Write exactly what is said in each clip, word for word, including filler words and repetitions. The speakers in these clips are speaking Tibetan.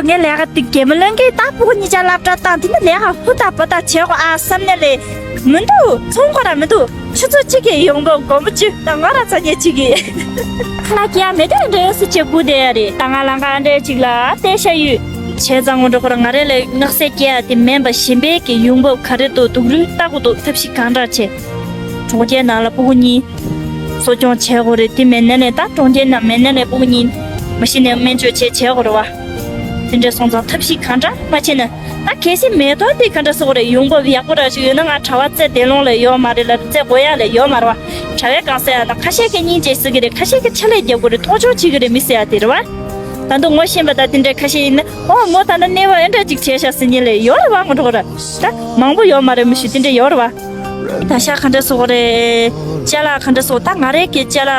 ངས་ལས་ཀ་དེ་གད་མོ་ལེན་གི་ད་ཕྲུ་གུ་གཉིས་ཆ་སློབ་གྲྭ་བཏང་དེ་ནི་ལས་ཀ་ཧུར་ཐག་པ་ཐག་བྱེད་དགོས་ཨ་བསམ་ནས་ལས་མི་འདུག་ཚོང་ཁོ་ར་མི་འདུག་ཆུ་ཚོད་གཅིག་གི་ཡོང་འབབ་སྒོར་མོ་བཅུ་ད་ང་ར་ཚ་ཉེ་གཅིག་གི་ཁ་ལག་སྐྱེལ་ཡ་མེད་དུས་འདྲ་སུ་བྱེད་དགོས་དེ་ཡ་རེད། ད་ང་ལང་ཀ་འདྲ་གཅིག་ལ་བལྟས་ཤ་ཡོད་བྱས་ཙང་ངོ་འགྲོ་ཁོ་ར་ང་རེ་ལས་ངག་ཚད་སྐྱེལ་ཡ་དེ་མིན་པ་གཞན་པའི་གི་ཡོང་འབབ་ག་རེ་འདུག་སྡུག་རུས་ལྟ་དགོས་འདུག་ཐབས་ཤེས་གང་འདྲ་བྱེད། གྲོང་ཁྱེར་ནང་ལ་ཕྲུ་གུ་གཉིས་གསོ་སྐྱོང་བྱེད་དགོས་རེད། དེ་མེད་ན་ནས་ད་གྲོང་ཁྱེར་ནང་མེད་ན་ནས་ཕྲུ་གུ་གཉིས་མ་གཞི་ནས་སྨན་བཅོས་བྱེད་བྱེད་དགོས་རེད་བ། དེ་འདྲས་སོང་ཙང་ཐབས་ཤེས་གང་འདྲ་མ་བྱས་ན་ད་གལ་སྲིད་མེ་ཏོག་དེ་ག་འདྲ་ཟེར་དགོས་རེད། ཡོང་འབབ་ཡག་པོ་ར་ཞིག་ཡོད་ན་ང་གྲྭ་པ་བཙལ་བསྡད་ལོང་ལ་ཡོད་མ་རེད་ལ་བཙལ་དགོས་ཡ་ལ་ཡོད་མ་རེད་བ། གྲྭ་པའི་གང་ཟེར་ཡ་ད་ཁ་ཤས་ཀྱིས་སྙིང་རྗེ་ཟེར་གི་རེད། ཁ་ཤས་ཀྱིས་ཕྱག་ལས་རྒྱབ་དགོས་རེད། མཐོང་ཆུང་བྱེད་གི་རེད་མི་ཟེར་ཡ་དེ་རེད་བ། ད་དུང་ངོ་ཤེས་པ་ད་དེ་འདྲས་ཁ་ཤས་ཡིན་ན་ཨོ་མོ་ད་ལྟ་གནས་བབ་ཨེ་འདྲ་ཅིག་བྱས་ཤག་ཟེར་མཁན་ལ་ཡོད་རེད་བ། ངོ་འགྲོ་གི་རེད། ད་མང་པོ་ཡོད་མ་རེད། མི་ཞུ་དེ་འདྲས་ཡོད་རེད་བ། ད་ཤ་ག་འདྲ་ཟེར་དགོས་རེད། ཅ་ལག་ག་འདྲ་ཟེར་དགོས། ད་ང་རའི་གི་ཅ་ལག་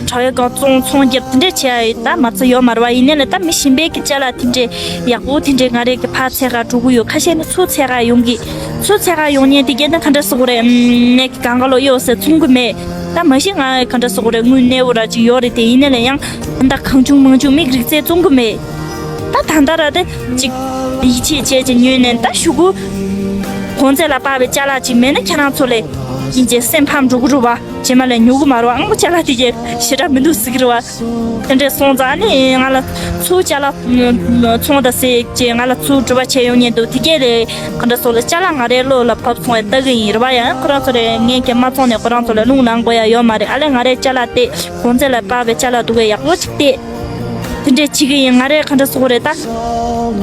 གྲྭ་པའི་སྒང་བཙོང་ཚོང་རྒྱབ་དེ་འདྲས་བྱས་ཡ་ད་མ་ཚད་ཡོད་མ་རེད་བ། ཡིན་ནའི་ལས་ད་མི་གཞན་པའི་གི་ཅ་ལག་དེ་འདྲས་ཡག་པོ་དེ་འདྲས་ང་རའི་གི་ཕར་འཚོལ་ག་འགྲོ་གི་ཡོད། ཁ་ཤས་ནི་ཚུར་འཚོལ་ག་ཡོང་གི་ཚུར་འཚོལ་ག་ཡོང་མཁན་དེ་གས་ནི་ག་འདྲ་ཟེར་དགོས་རེད། ཨམ་ངས་གི་གང་ག་ལོ་གཡོག་ཟེར་བཙོང་གི་མེད། ད་མ་གཞི་ང་ག་འདྲ་ཟེར་དགོས་རེད། དངུལ་གནས་བོ་ར་ཅིག་ཡོད་རེད་དེ། ཡིན་ནའི་ལས་ཡང་ད་གང་བྱུང་མང་བྱུང་མིག་རིག་རྩལ་བཙོང་གི་མེད། ད་ད་ལྟ་ར་དེ་ཅིག་ཡིད་ཆེས་བྱས་ཅིག་ཉོས་ནས་ད་ཞུ་གུ་གོང་ཚད་ལ་དཔག་པའི་ཅ་ལག་ཅིག་མེད་ན་ཁྱེད་རང་ཚོ་ལས་ཡིན་ཅེས་སེམས་ཕམ་འགྲོ་གི་རེད་བ། རྗེས་མ་ལས་ཉོ་གི་མ་རེད་བ། ཨང་པོ་ཅ་ལག་དེ་གས་ཞེ་དྲག་མི་འདུག་ཟེར་གི་རེད་བ། དེ་འདྲས་སོང་ཙང་ནི་ང་ལ་ཚུར་ཅ་ལག་ཚོང་ད་ཟེར་ཅེས་ང་ལ་ཚུར་སྤྲོད་པ་བྱས་ཡོང་མཁན་འདུག་དེ་གས་ལས་ག་འདྲ་ཟེར་དགོས་རེད། ཅ་ལག་ང་རའི་བློ་ལ་བབས་སོང་བས་ལྟ་གི་ཡིན་རེད་བ། ཡང་ཁོ་རང་ཚོ་ལས་ངས་གས་མ་བཙོང་ནས་ཁོ་རང་ཚོ་ལ་རླུང་ལངས་དགོས་ཡ་ཡོད་མ་རེད། ཨ་ལས་ང་རའི་ཅ་ལག་དེ་གོང་ཚད་ལ་དཔག་པའི་ཅ་ལག་འདུག་གས་ཡག་པོ་ཅིག་བལྟས། དེ་འདྲས་བྱེད་གི་ཡིན། ང་རས་ག་འདྲ་ཟེར་དགོས་རེད་ད།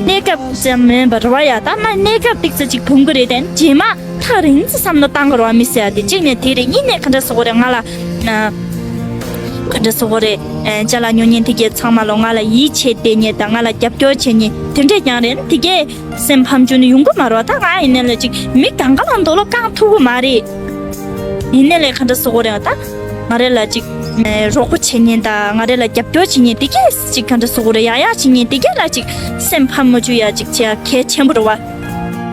གནས་སྐབས་ཙམ་མིན་པ་རེད་བ་ཡ། ད་ང་གནས་སྐབས་ཏིག་ཙམ་ཅིག་ཕོངས་གི་རེད་དེ། རྗེས་མ་ཐག་རིང་ཙམ་བསམ་བློ་བཏང་དགོས་རེད་བ་མི་ཟེར་ཡ་དེ་གཅིག་ནས་དེ་རེད། གཉིས་ནས་ག་འདྲ་ཟེར་དགོས་རེད། ང་ལ་ན་ག་འདྲ་ཟེར་དགོས་རེད། ཨེ་ཅ་ལག་ཉོ་མཁན་དེ་གས་ཚང་མ་ལོ་ང་ལ་ཡིད་ཆེས་བསྡད་མཁན་དང་ང་ལ་རྒྱབ་སྐྱོར་བྱེད་མཁན་དེ་འདྲས་ཀྱང་རེད། དེ་གས་སེམས་ཕམ་རྒྱུ་ནི་ཡོང་གི་མ་རེད་བ། ད་ང་ཡིན་ནའི་ལས་ཅིག་མི་གང་ག་ལ་འདོད་བློ་བཀང་ཐུབ་གི་མ་རེད། ཡིན་ནའི་ལས་ག་འདྲ་ཟེར་དགོས་རེད་ད། ང་རེ་ལ་ཅིག་ཨེ་རོགས་པ་བྱེད་མཁན་དང་ང་རེ་ལ་རྒྱབ་སྐྱོར་བྱེད་མཁན་དེ་གས་ཅིག་ག་འདྲ་ཟེར་དགོས་རེད། ཡག་ཡག་བྱེད་མཁན་དེ་གས་ལ་ཅིག་སེམས་ཕམ་མ་བཅུག་ཡ་ཅིག་བྱེད་ཡ་གལ་ཆེན་པོ་རེད་བ།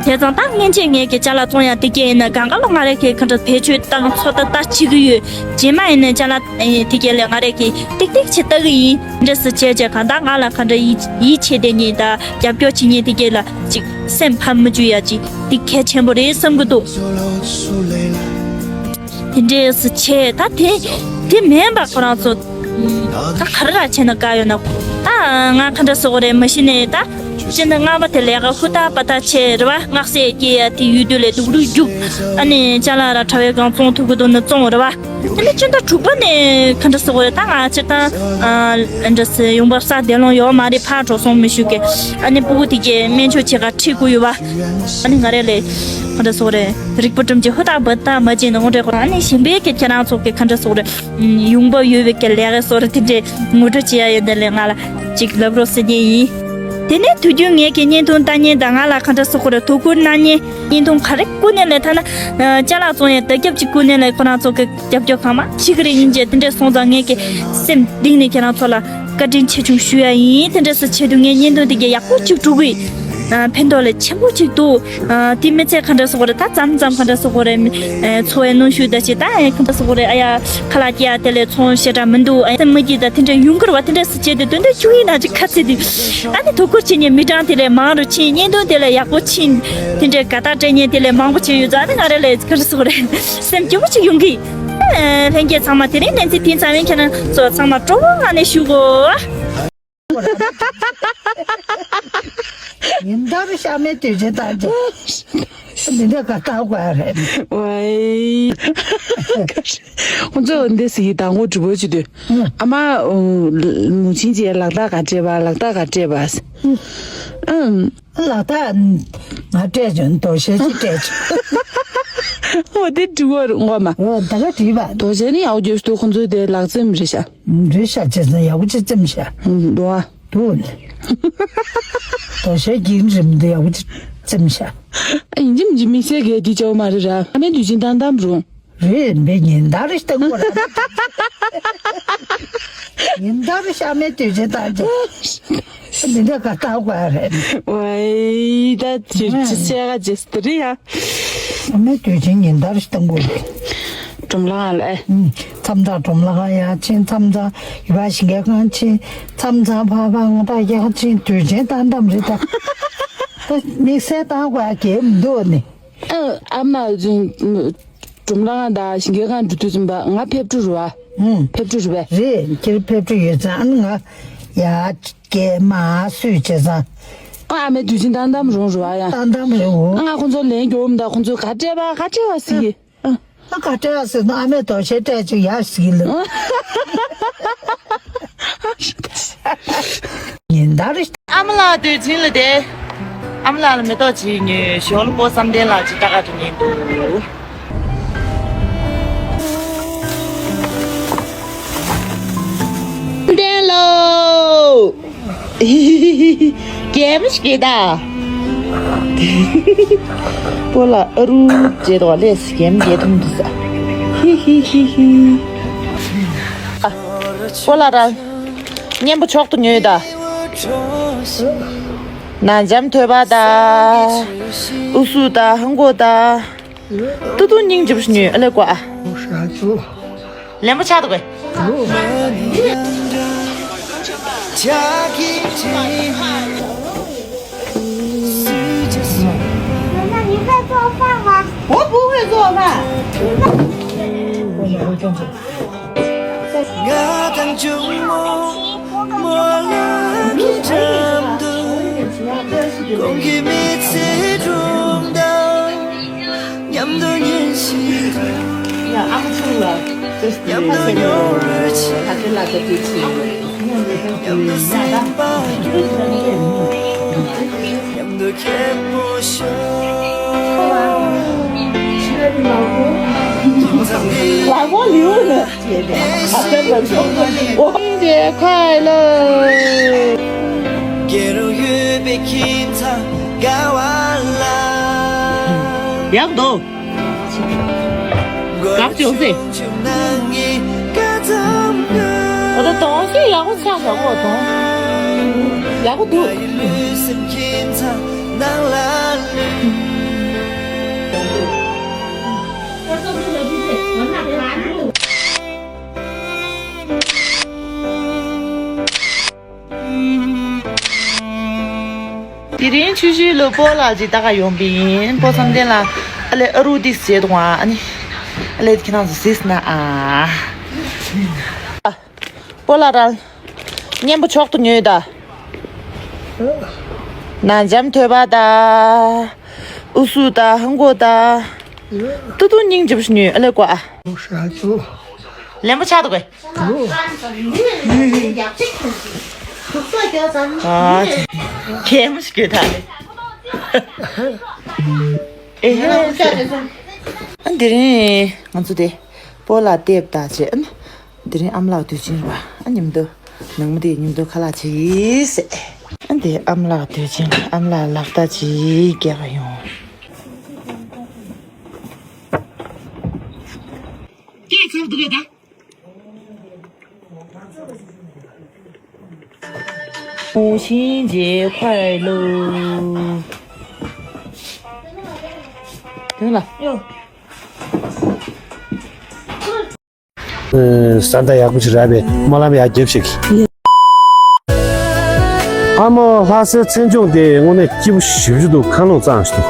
བྱས་ཙང་ད་སྔན་ཆད་ངས་ཀྱི་ཅ་ལག་བཙོང་ཡ་དེ་གས་ཡིན་ན་གང་ག་ལ་ང་རེ་གས་ག་འདྲ་བེད་སྤྱོད་བཏང་ཚོད་ལྟ་ལྟ་བྱེད་ཀྱི་ཡོད། རྗེས་མ་ཡིན་ན་ཅ་ལག་ཨེ་དེ་གས་ལས་ང་རེ་གས་ཏིག་ཏིག་བྱེད་ལྟ་གི་ཡིན། འདྲ་སེ་བྱས་བྱས་གང་ལྟར་ང་ལ་ག་འདྲ་ཡིད་ཡིད་ཆེས་བསྡད་མཁན་དང་རྒྱབ་སྐྱོར་བྱེད་མཁན་དེ་གས་ལ་ཅིག་སེམས་ཕམ་མ་བཅུག་ཡ་ཅིག་དེ་གལ་ཆེན་པོ་རེད་བསམ་གྱི་འདུག་དེ་འདྲས་སུ་བྱས་ད་དེ་དེ་མིན་པ་ཁོ་རང་ཚོ་ད་ག་རེ་ར་བྱས་ན་དགའ་ཡོད་ན། ད་ང་ག་འདྲ་ཟེར་དགོས་རེད། མ་གཞི་ནས་ད་སྤྱིར་ན་སྔ་མ་དེ་ལས་ཀ་ཧུར་ཐག་པ་ཐག་བྱས་རེད་བ། སྔགས་སྲས་སྐྱེས་ཡ་དེ་ཡོད་དུས་ལས་སྡུག་རུས་རྒྱུག་ཨ་ནི་ཅ་ལག་ར་གྲྭ་པའི་སྒང་བཙོང་ཐུབ་ཀྱི་འདུག་ན་བཙོང་རེད་བ། དེ་ནས་སྤྱི་ཟླ་དྲུག་པ་ནས་ག་འདྲ་ཟེར་དགོས་རེད། ད་ང་སྤྱིར་བཏང་ཨ་འདྲ་ཟེར་ཡོང་འབབ་བསགས་བསྡད་ལོང་ཡོད་མ་རེད། ཕར་འགྲོ་སོང་མི་ཞུ་གི། ཨ་ནི་ཕྲུ་གུ་དེ་གས་སྨན་བཅོས་བྱེད་ག་ཁྲིད་དགོས་ཡོད་བ། ཨ་ནི་ང་རེ་ལས་ག་འདྲ་ཟེར་དགོས་རེད། རིག་པ་སྒྲོམ་གྱི་ཧུར་ཐག་འབད་ཐག་མ་བྱས་ན་དངོས་འབྲེལ་ཁོ་རང་ཨ་ནི་གཞན་པའི་གི་ཁྱེད་རང་ཚོ་གི་ག་འདྲ་ཟེར་དགོས་རེད། ཡོང་འབབ་ཡོད་པའི་གི་ལས་ཀ་སོགས་རེད། དེ་འདྲས་ངོ་སྤྲོད་བྱེད་ཡ་ཡོད་ནའི་ལས་ང་ལ་ཅིག་ལབ་རོགས་ཟེར་མཁན་ཡིན། དེ་ནས་དུས་རྒྱུན་ངས་ཀྱི་བརྙན་ཐུང་ལྟ་མཁན་དང་ང་ལ་ག་འདྲ་ཟེར་དགོས་རེད། དོ་ཁུར་གནང་མཁན། བརྙན་ཐུང་ག་རེ་བསྐུར་ནའི་ལས་ཐ་ན་ཅ་ལག་བཙོང་ཡ་བརྡ་ཁྱབ་ཅིག་བསྐུར་ནའི་ལས་ཁོ་རང་ཚོ་གི་རྒྱབ་སྐྱོར་གང་མང་བྱེད་ཀྱི་རེད། ཡིན་གྱི་དེ་འདྲས་སོང་ཙང་ངས་ཀྱི་སེམས་གཏིང་ནས་ཁྱེད་རང་ཚོ་ལ་བཀའ་དྲིན་ཆེ་ཆུང་ཞུ་ཡ་ཡིན། དེ་འདྲས་སུ་བྱེད་དུས་ངའི་བརྙན་ཐུང་དེ་གས་ཡག་པོ་ཅིག་འགྲོ་གི་ཡིན། ཕན་ཐོགས་ལས་ཆེན་པོ་ཅིག་འདུག་ཨ་དེ་མི་ཚད་ག་འདྲ་ཟེར་དགོས་རེད། ད་མཚམས་མཚམས་ག་འདྲ་ཟེར་དགོས་རེད། ཨེ་འཚོ་བའི་གནོན་ཤུགས་ད་ཅི་ད་ཨེ་ག་འདྲ་ཟེར་དགོས་རེད། ཨ་ཡ་ཁ་ལག་སྐྱེལ་ཡ་དེ་ལས་ཚོང་ཞེ་དྲག་མི་འདུག་ཨ་ཡ་སེམས་མ་སྐྱིད་ད་དེ་འདྲ་ཡོང་གི་རེད་བ། དེ་འདྲ་སུ་བྱས་ཏེ་དོན་དུ་བཅུག་ཡིན་ན་ཅིག་ཁ་ཚིག་དེ་ཨ་ནི་དོ་ཁུར་བྱེད་མཁན་མི་གྲངས་དེ་ལས་མང་རུ་ཕྱིན། བརྙན་ཐུང་དེ་ལས་ཡག་པོ་ཕྱིན། དེ་འདྲའི་དགའ་རྟགས་སྤྲད་མཁན་དེ་ལས་མང་པོ་བྱས་ཡོད་ཙང་ཨ་ནི་ང་རེ་ལས་ག་འདྲ་ཟེར་དགོས་རེད། སེམས་སྐྱིད་པོ་ཅིག་ཡོང་གི་ཡིན། ཨེ་ལྷན་རྒྱས་ཚང་མ་དེ་རིང་ལན་ཚིག་དེ་ཚང་མས་ཁྱེད་རང་ཚོ་ཚང་མ་སྤྲོ་བོ་ངང་ནས་བཞུགས་གོ། ཉིན་ལྟར་ཤ་མེད་དུས་ཆེན་བཏང་རྗེས་འདི་འདྲ་ག་ལྟ་དགོས་རེད། ཝའི། ཁོང་ཚོ་འདི་སི་ཡི་དང་པོ་གྲུ་བོ་ཅི་དུས་ཨ་མ་མུ་ཆིན་ཅེས་ལག་རྟགས་ག་སྤྲད་པ། ལག་རྟགས་ག་སྤྲད་པ། ཨམ། ལག་རྟགས་ང་སྤྲད་བྱུང་། དོ་ཤལ་ཅིག་སྤྲད་བྱུང་། འོ་དེ་གྲུ་བོ་ངོ་མ། འོ་ད་ག་བྲིས་པ། དོ་ཤལ་ནི་ཡག་རྒྱུ་སྟོད་ཁོང་ཚོའི་དེ་ལག་རྩེམ་རེད་ཤག་རེད་ཤག་བྱས་ཙང་ཡག་པོ་ཅིག་རྩེམ་ཤག་འདུག་ཨ། འདུག་ནི། དོ་ཤལ་གྱིན་རིམ་དུ་ཡག་པོ་ཅིག་རྩེམ་ཤག་ཨ་ཡིན་གཅིག་མིན་གཅིག་མི་ཚེ་གས་དུས་ཆའོ་མ་རེད་ར། ཨ་མའི་དུས་ཆེན་བཏང་བཏང་རུང་། རེད་འབད་ཉིན་ལྟར་རེ་བཏང་དགོས་ར། ཉིན་ལྟར་རེ་ཤ་མེད་དུས་ཆེན་བཏང་རྗེས་འདི་འདྲ་ག་ལྟ་དགོས་རེད། ཝའི་ད་ཅི་ཅི་བྱས་ག་ཅི་སྟེ་རེད་ཡ། ཤ་མེད་དུས་ཆེན་ཉིན་ལྟར་རེ་བཏང་དགོས་རེད། སྒྲོམ་ལ་ལ་ཨེ། མཚམས་མཚམས་སྒྲོམ་ལ་ཡར་ཕྱིན། མཚམས་མཚམས་ཡུལ་པ་ཞིང་ཁའི་ཁང་ཕྱིན། མཚམས་མཚམས་ཕ་ཕ་ང་དང་རྒྱ་ཁ་ཕྱིན། དུས་ཆེན་བཏང་གཏམ་རེད་ད། ད་དམིགས་བསལ་བཏང་དགོས་ཡ་གལ་མི་འདུག་ནི། ཨ་ཨ་མ་ཅིན་སྒྲོམ་ལ་ང་དང་ཞིང་ཁའི་ཁང་འགྲོ་དུས་ཙམ་པ་ང་ཕེབས་འགྲོ་རུ་བ། ཨུམ། ཕེབས་འགྲོ་རུ་བས། རེད། ཁྱེད་ཕེབས་འགྲོ་ཡོད་ཙང་ང་ཡ་སྐད་མ་སུས་བྱེད་ཙང་། ཨ་ཨ་མའི་དུས་ཆེན་བཏང་གཏམ་རུང་རུ་བ་ཡ། བཏང་གཏམ་རེད་འོ། ང་ཁོང་ཚོ་ལན་རྒྱོབ་མ་ད་ཁོང་ཚོ་ག་སྤྲད་པ་ག་སྤྲད་པ་ཟིག་གི། ཨ། ད་ག་སྤྲད་ཟེར་ན་ཨ་མས་དོ་ཤལ་སྤྲད་ཅིག་ཡར་ཟིག་ལ། ཉིན་ལྟར། ཨ་མ་ལགས་དུས་ཆེན་ལ་བསྡད། ཨ་མ་ལགས་ལ་མེ་ཏོག་ཅིག་ཉོས། ཞོར་ལ་སྤོ་བསམ་གཏན་ལགས་ཅིག་ལྟ་ག་འགྲོ་ཉེན་འདུག་བསམ་གཏན་ལོ། གད་མོ་ཞིག་གད་ད། སྤོ་ལགས་ཨ་རུ་བྱེད་དོ་ལས་གད་མོ་གད་ཐུང་དུ་ས། ཧི་ཧི་ཧི་ཧི། ཨ། སྤོ་ལགས་རང་། གཉེན་པོ་མཆོག་ཏུ་ཉོས་ད། ན་འཇམ་ཐོས་པ་ད། ཨུ་སུ་ད་ཧང་གོ་ད། ཏུ་ཏུ་སྙིང་རྗེ་པོ་ཞིག་ཉོས་ཨ་ལས་ཀོ་ཨ། ལན་པོ་ཆགས་འདུག་གས།我不会做饭。མཉམ་དུ་ཉིན་ཞིག་ཡ་ཨ་ཁུ་ཆུང་ལ་ཏོག་ཙམ་ཉམས་མྱོང་རོལ་ཆ་ཁ་ཁ་ལ་ཁ་ཏི་ཆི་མཉམ་དུ་སེམས་པ་ཡོད་མཉམ་དུ་མཁས་པོ་ཤོག་ལ་མོ་ལིའུ་ནི་ཁ་ཏི་ལ་ཤོག་ཨོ་ཁྱེད་ཁ་ལ་རྒྱལ་རོང་ཡོད་པའི་ཁྱིམ་ཚང་དགའ་བ་ལ། ཡག་འདུག་གབ་ཅོག་ཟེ། འོ་ད་དོང་ཞིག་ཡག་པོ་ཆགས་ཡག་པོ་དོང་། ཡག་པོ་འདུག་དེ་རིང་ཆུ་ཤུལ་ལ་སྤོ་ལགས་ཅིག་ལྟ་ག་ཡོང་པ་ཡིན། སྤོ་བསམ་གཏན་ལ་ཨ་ལས་ཨ་རུ་ཏིས་བྱེད་དུ་བ་ཨ་ནི་ཨ་ལས་ཁྱེད་རང་ཚོ་གཟིགས་ན་ཨ། སྤོ་ལགས་རང་གཉེན་པོ་མཆོག་ཏུ་ཉོས་ད། ན་འཇམ་ཐོས་པ་ད། ཨུ་སུ་ད་ཧང་གོ་ད། ཏུ་ཏུ་སྙིང་རྗེ་པོ་ཞིག་ཉོས་ཨ་ལས་ཀོ་ཨ། ལན་པོ་ཆགས་འདུག་གས། ཨ་ཁྱེད་མོ་ཞིག་གྱོད་ད་ལེ། ཨེ་ཧེ། ཨ་འདི་རིང་ང་ཚོ་དེ་སྤོ་ལགས་ལྟེབ་ད་བྱས་ཨ་ནི་འདི་རིང་ཨ་མ་ལགས་དུས་ཆེན་རེད་པ། ཨ་མཉམ་དུ་ནང་མི་དེ་མཉམ་དུ་ཁ་ལག་བྱེད་ཟེར། ཨ་འདི་ཨ་མ་ལགས་དུས་ཆེན་ཨ་མ་ལགས་ལག་རྟགས་ཅིག་རྒྱག་ག་ཡོང་། སྐད་ཚར་འདུག་གས་ད། 母亲节快乐。对了。哟。 ཨ་ས་མཐའ་ཡག་པོ་ཞིག་རག་པས་སྨོན་ལམ་ཡག་རྒྱབ་ཞིག་ཨ་མ་ལྷ་སའི་མཚན་ལྗོངས་དེ་དངོས་གནས་སྐྱིད་པོ་ཞེ་པོ་ཅིག་འདུག་མཁའ་རླུང་གཙང་ཞིག་འདུག་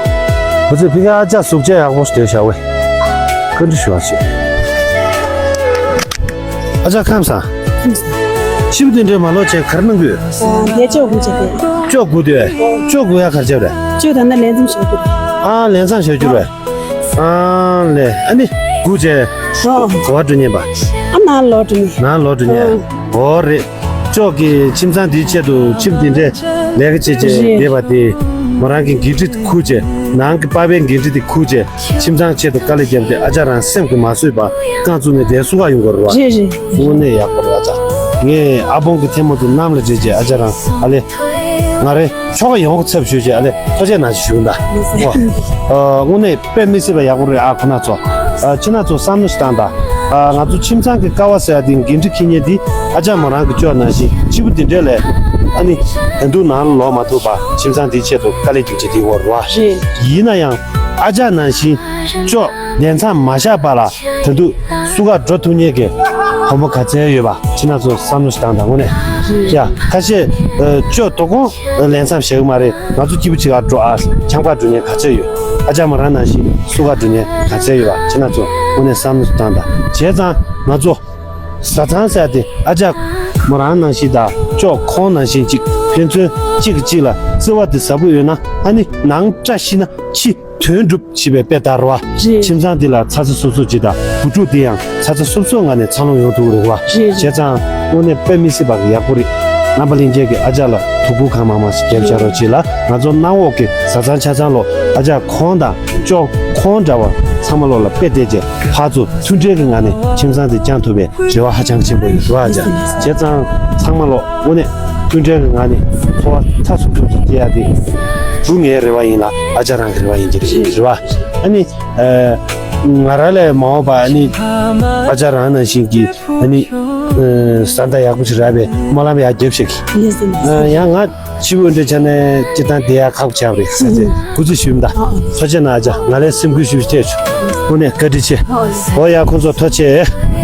ཁོ་ཚོས་ཕ་གིར་ཨ་ཅག་གཟུགས་བྱད་ཡག་པོ་ཞིག་སྡོད་བཞག་པས། བཀའ་འདྲི་ཞུ་བ་བྱེད། ཨ་ཅག་ཁམས་བཟང་། ཁྱིམ་དེ་འདྲའི་མ་ལོག་བྱས་ག་རེ་གནང་གི་ཡོད། ཨ་དེ་ཅོག་དགུ་བྱེད་དེ། ཅོག་དགུ་དེ། ཅོག་དགུ་ཡ་ག་རེ་བྱས་པ་རེད། ཅོག་ད་ནི་ལས་མཚམས་བཞག་རྒྱུ་རེད། ཨ་ལས་མཚམས་བཞག་རྒྱུ་རེད། ཨ་ལས་ཨ་ནི་དགུ་བྱས། ཨོ། ག་པར་འགྲོ་ཉན་པ། ཨ་ནང་ལོག་འགྲོ་ཉན། ནང་ལོག་འགྲོ་ཉན། ཨོ་རེད། ཅོག་གིས་ཁྱིམ་ཚང་འདིའི་ཆེད་དུ་ཁྱིམ་འདི་འདྲའི་ལས་ཀ་བྱེད་བྱེད་རེད། བསྡད་པ་དེ་མོ་རང་གི་འགན་འཁྲི་ཁུར་བྱས་ནང་གི་པ་ཕའི་འགན་འཁྲི་དེ་ཁུར་བྱས་ཁྱིམ་ཚང་ཆེད་དུ་དཀའ་ལས་བརྒྱབ་སྟེ་ཨ་ཅག་རང་སེམས་ཀྱིས་མ་བཟོད་པ་རྐང་བཙུགས་ནས་བསྡད་སུ་ག་ཡོང་དགོས་རེད་བ། རེད་རེད། དངོས་གནས་ཡག་པོ་རེད་ཨ་ཅག་ངས་ཨ་པོང་གི་ཐལ་མོ་དེ་གནམ་ལ་བསྒྲིལ་བྱས་ཨ་ཅག་རང་ཨ་ལས། ང་རེ་ཆོ་ག་ཡོང་གི་ཚབ་ཞུས་བྱས་ཨ་ལས་ཐུགས་རྗེ་གནང་ཞུ་གི་ད། ཨོ། ཨ་དངོས་གནས་དཔེ་མི་སྲིད་པ་ཡག་པོ་རེད་ཨ་ཁོ་ན་ཚོ། ཨ་ཁྱེད་ན་ཚོ་བསམ་བློ་ཞིག་བཏང་དང་། ཨ་ང་ཚོ་ཁྱིམ་ཚང་གི་ཀ་བ་ཟེར་ཡ་དེ་འགན་འཁྲི་འཁྱེར་མཁན་དེ་ཨ་ཅག་མོ་རང་གི་ཅོག་ནང་བཞིན་སྐྱིད་པོ་དེ་འདྲས་ལས། ཨ་ནི་ད་དུང་ནང་ལ་ལོག་མ་ཐུབ་པ་ཁྱིམ་ཚང་དེའི་ཆེད་དུ་དཀའ་ལས་རྒྱབ་བྱས་དེ་འོར་བ། རེད། ཡིན་ན་ཡང་། ཨ་ཅག་ནང་བཞིན་ཅོ་ལས་མཚམས་མ་བཞག་པ་ལ་ད་དུང་བསུ་ག་འགྲོ་ཐུབ་མཁན་གྱི་བུ་མོ་ག་ཚད་ཡོད་པ་ཁྱེད་རང་ཚོ་བསམ་བློ་ཞིག་བཏང་དང་། དངོས་གནས་ཡ་ཁ་ཤས་ཨ་ཅོ་དོ་དགོང་ལས་མཚམས་བཞག་གི་མ་རེད། ང་ཚོ་སྐྱིད་པོ་བྱེད་ག་འགྲོ་ཨ། ཆང་པ་འགྲོ་མཁན་ག་ཚད་ཡོད། ཨ་ཅག་མོ་རང་ནང་བཞིན་བསུ་ག་འགྲོ་མཁན་ག་ཚད་ཡོད་པ་ཁྱེད་རང་ཚོ་དངོས་གནས་བསམ་བློ་ཞིག་བཏང་དང་། བྱས་ཙང་ང་ཚོ་བཟའ་ཚང་ཟེར་དེ་ཨ་ཅག་མོ་རང་ནང་བཞིན་དང་ཅོ་ཁོང་ནང་བཞིན་གཅིག་ཕན་ཚུན་གཅིག་གིས་གཅིག་ལ་བརྩེ་བ་དེ་ཟབ་པོ་ཡོད་ན། ཨ་ནི་ནང་བཀྲ་ཤིས་ན་ཕྱི་དོན་འགྲུབ་ཅེས་པའི་དཔེ་ལྟར་བ། རེད། ཁྱིམ་ཚང་འདི་ལ་ཚ་ཚ་སོབ་སོབ་ཅིག་དང་བུ་ཕྲུག་འདི་ཡང་ཚ་ཚ་སོབ་སོབ་ངང་ནས་འཚར་ལོངས་ཡོང་ཐུབ་ཀྱི་རེད་བ། རེད། བྱས་ཙང་དངོས་གནས་དཔེ་མི་སྲིད་པ་གི་ཡག་པོ་རེད། རྣམ་པ་ལྷན་རྒྱས་ཀྱིས་ཨ་ཅག་ལ་ཐུགས་ཁུར་གང་མང་མང་ཞིག་བརྒྱབ་བཞག་རོགས་གྱིས་ལ། ང་ཚོ་གནམ་འོག་གི་བཟའ་ཚང་ཆ་ཚང་ལོ་ཨ་ཅག་ཁོང་དང་ཅོ་ཁོང་འདྲ་བ་ཚང་མ་ལོ་ལ་དཔེ་བལྟས་རྗེས་ཕར་ཚུར་མཐུན་སྒྲིལ་གྱི་ངང་ནས་ཁྱིམ་ཚང་འདི་བསྐྱང་ཐུབ་པའི་རེ་བ་ཧ་ཅང་ཆེན་པོ་ཡོད་རེད་བ། ཨ་ཅག་བྱས་ཙང་ཚང་མ་ལོ་དངོས་གནས་མཐུན་སྒྲིལ་གྱི་ངང་ནས་འཚོ་བ་མཐའ་གསུམ་ཐུབ་ཐུབ་སྐྱེལ་ཡ་དེ་བུ་ངའི་རེ་བ་ཡིན་ལ་ཨ་ཅག་རང་གི་རེ་བ་ཡིན་གྱི་རེད་རེད་བ། ཨ་ནི་ཨ་ང་རང་ལས་མ་འོངས་པ་ཨ་ནི་ཨ་ཅག་རང་ནང་བཞིན་གྱི་ཨ་ནི་ཨ་བཟའ་ཟླ་ཡག་པོ་ཞིག་རག་པའི་སྨོན་ལམ་ཡག་རྒྱབ་ཤིག་ལགས་སོ། ལགས་སོ། ཨ་ཡང་ང་ཕྱི་དབུས་འདྲ་ཆ་ནས་སྤྱི་བཏང་བསྡད་ཡག་ཁག་པོ་ཆགས་པ་རེད་ཟེར་ཏེ་ཨ་གུ་ཚུལ་ཞུས་མ་ད། ཨ་ཨ། ཐུགས་རྗེ་གནང་ཨ་ཅག་ང་ལས་སེམས་འགུལ་ཞུ་ཞུ་ཐེབས་བྱུང་། དངོས་གནས་བཀའ་དྲིན་ཆེ། ཨ་ཨ། འོ་ཡ་ཁོང་ཚོ་ཐུགས་རྗེ་ཆེ།